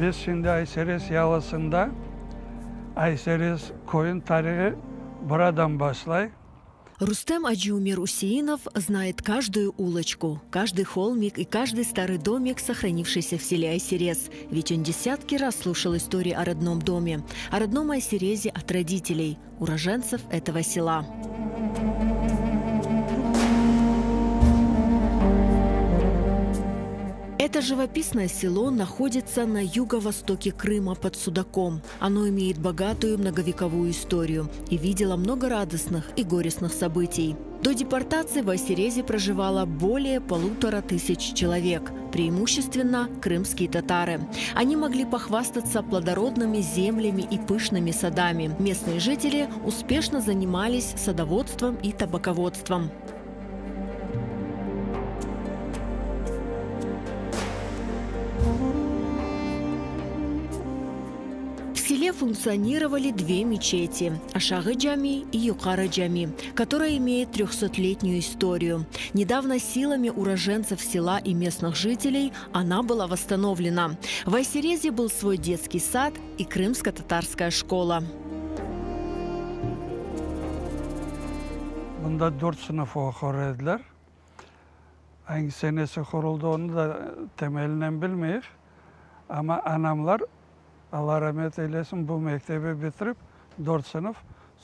Biz şimdi Ayserez yalısında, Ayserez köyün tarihi buradan başlay. Рустем Аджиумер Усеинов знает каждую улочку, каждый холмик и каждый старый домик, сохранившийся в селе Айсерез. Ведь он десятки раз слушал истории о родном доме, о родном Айсерезе от родителей, уроженцев этого села. Это живописное село находится на юго-востоке Крыма под Судаком. Оно имеет богатую многовековую историю и видело много радостных и горестных событий. До депортации в Айсерезе проживало более 1500 человек, преимущественно крымские татары. Они могли похвастаться плодородными землями и пышными садами. Местные жители успешно занимались садоводством и табаководством. В селе функционировали две мечети – Ашагы-Джами и Юкара-Джами, которая имеет 300-летнюю историю. Недавно силами уроженцев села и местных жителей она была восстановлена. В Айсерезе был свой детский сад и крымско-татарская школа. Bunda dört sınıf oqur ediler. Angi senesi quruldı, onı da temelinen bilmeyik. Amma anamlar, Alla ramet eylesin, bu mektebi bitirip, dört sınıf,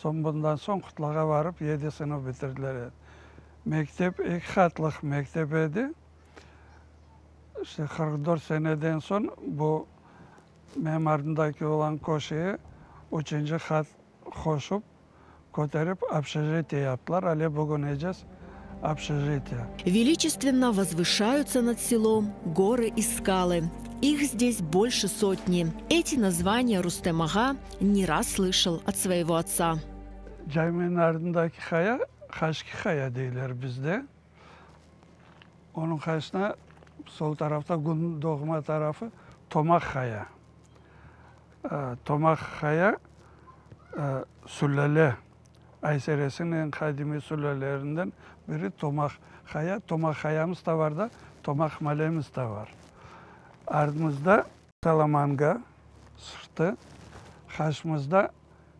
soñ bundan soñ Qutlağa varıp yedi sınıf bitirdiler edi. Mektep eki qatlıq mektep edi. İşte 44 seneden soñ bu menim artımdaki olan köşeye üçünci qat qoşup, köterip obşejitiye yaptılar, ale bugün ecez obşejitiye. Величественно возвышаются над селом горы и скалы. Их здесь больше сотни. Эти названия Рустем ağa не раз слышал от своего отца. Caminiñ ardındaki qaya, Haşki qaya deyler bizde. Onıñ qarşısına sol tarafta kün doğma tarafı Tomaq qaya. Tomaq qaya sülâle, Ayserezniñ eñ qadimiy sülâlelerinden biri Tomaq qaya. Tomaq qayamız da var da, Tomaq malemiz da var. Ardımızda Salamanga sırtı, qarşımızda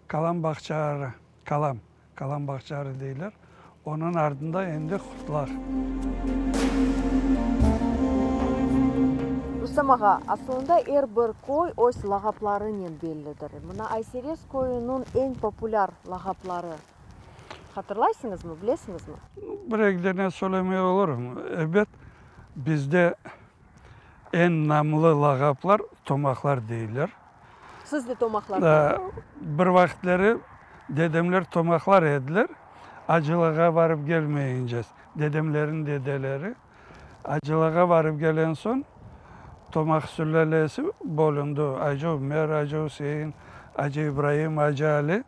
Kalam bağçaları, Kalam, Kalam bağçaları deyler. Onıñ ardında endi Qurtlar. Rustem ağa, asılında er bir köy öz lağaplarınen bellidir. Mına Ayserez köyüniñ eñ populâr lağapları hatırlaysıñızmı, bilesiñizmi? Bir-eki dene söylemey olurım. Ebet, bizde eñ namlı lağaplar tomaqlar deyler. Siz de tomaqlardan. Bir vaqıtları dedemler tomaqlar ediler, acılığa barıp gelmeyince, dedemlerniñ dedeleri acılığa barıp gelen soñ, tomaq sülâlesi bölündi, Acı Ümer, Acı Üsein, Acı İbraim, Acı Ali,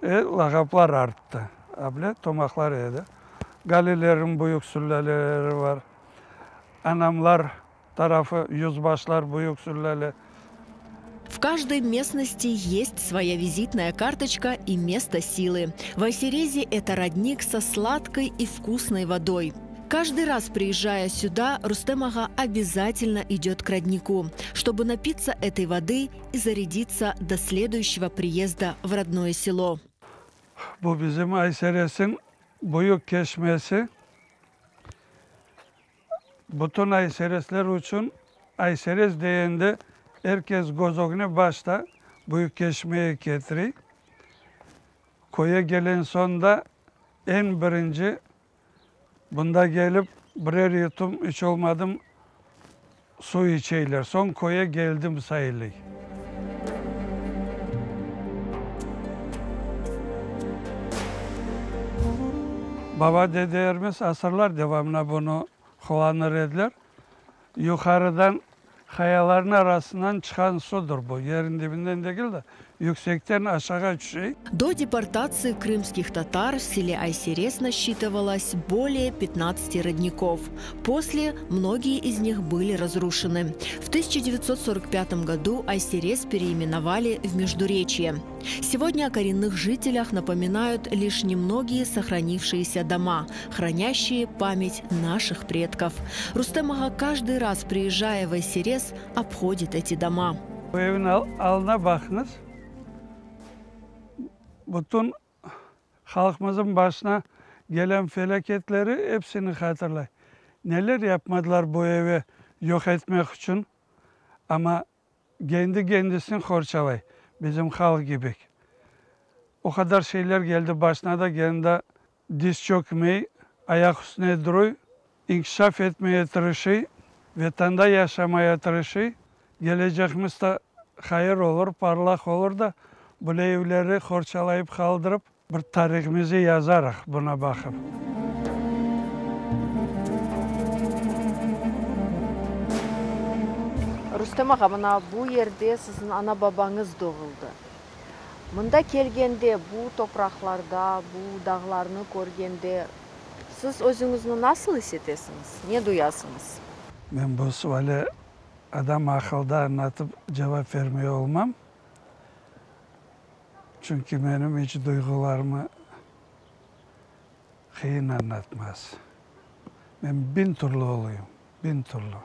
e, lağaplar arttı. Able tomaqlar edi. Galilerniñ büyük sülâleleri var. Anamlar tarafı yüzbaşlar büyük sülâle. В каждой местности есть своя визитная карточка и место силы. В Айсерезе это родник со сладкой и вкусной водой. Каждый раз, приезжая сюда, Рустем ağa обязательно идет к роднику, чтобы напиться этой воды и зарядиться до следующего приезда в родное село. Bu bizim Ayserezniñ büyük çeşmesi. Bütün Ayserezler içün Ayserez degende er kes köz ögüne başta büyük çeşmege ketire. Köyge gelen soñ da eñ birinci bunda kelip birer yutum iç olmadım suv içeyler. Soñ köyge keldim sayılay. Baba dedelerimiz asırlar devamında bunı qullanır ediler. Yuqarıdan qayalarnıñ arasından çıqqan suvdır bu. Yerniñ dibinden degil de, yüksekten aşağı tüşe. До депортации крымских татар в селе Айсерез насчитывалось более 15 родников. После многие из них были разрушены. В 1945 году Айсерез переименовали в Междуречье. Сегодня о коренных жителях напоминают лишь немногие сохранившиеся дома, хранящие память наших предков. Рустем ağa каждый раз, приезжая в Айсерез, обходит эти дома. Bu evniñ alına baqıñız. Bütün halqımıznıñ başına gelen felâketleri epsini hatırlay. Neler yapmadılar bu evi yoq etmek içün, amma kendi kendisini qorçalay, bizim halq kibi. O qadar şeyler geldi başına da, kendi diz çökmey, ayaq üstüne duruy, inkişaf etmeye tırışıy, Vetanda yaşamaya tırışıy. Gelecegimiz da hayır olur, parlaq olur da, böyle evleri qorçalayıp qaldırıp, bir tarihimizi yazarıq buna baqıp. Rustem ağa, mına bu yerde siziñ ana-babañız doğuldı. Mında kelgende, bu topraqlarda, bu dağlarnı körgende, siz özüñizni nasıl is etesiñiz, ne duyasıñız? Men bu suale adam aqılda añlatıp cevap vermey olmam, çünki menim iç duyğularımı qıyın añlatmaz. Men biñ türlü oluyım, biñ türlü.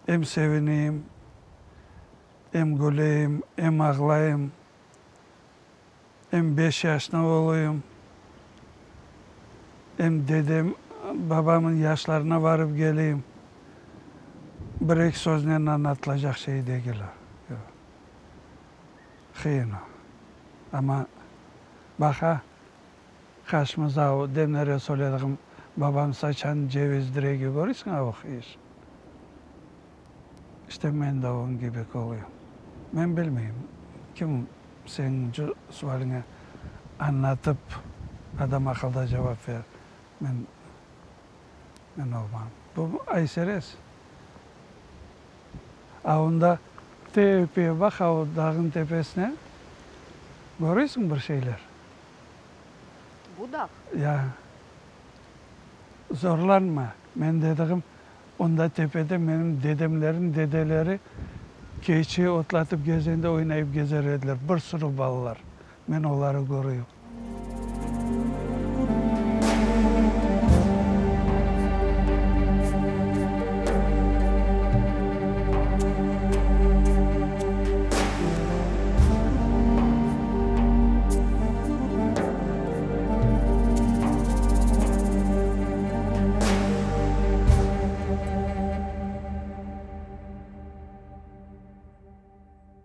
Em sevineyim, em güleyim, em ağlayım, em beş yaşına oluyım, em dedem, babamın yaşlarına varıp geleyim. Bir-eki söznen añlatılacaq şey degil o. Yoq. Qıyın o. Amma baqa, qaşımızda o demlere söylediğim babam saçan ceviz diregi körüsiñ a o qıyış. İşte men de onıñ kibi oluyım. Men bilmeyim, kim seniñ sualiñe añlatıp adam aqılda cevap verir. Men, men olmam. Bu Ayserez. A onda tepeye baq, a o dağnıñ tepesine, köresiñ bir şeyler. Bu dağ? Ya. Zorlanma, men dediğim, onda tepede menim dedemlerniñ dedeleri keçi otlatıp gezende oynayıp gezer ediler, bir sürü balalar. Men oları körüyüm.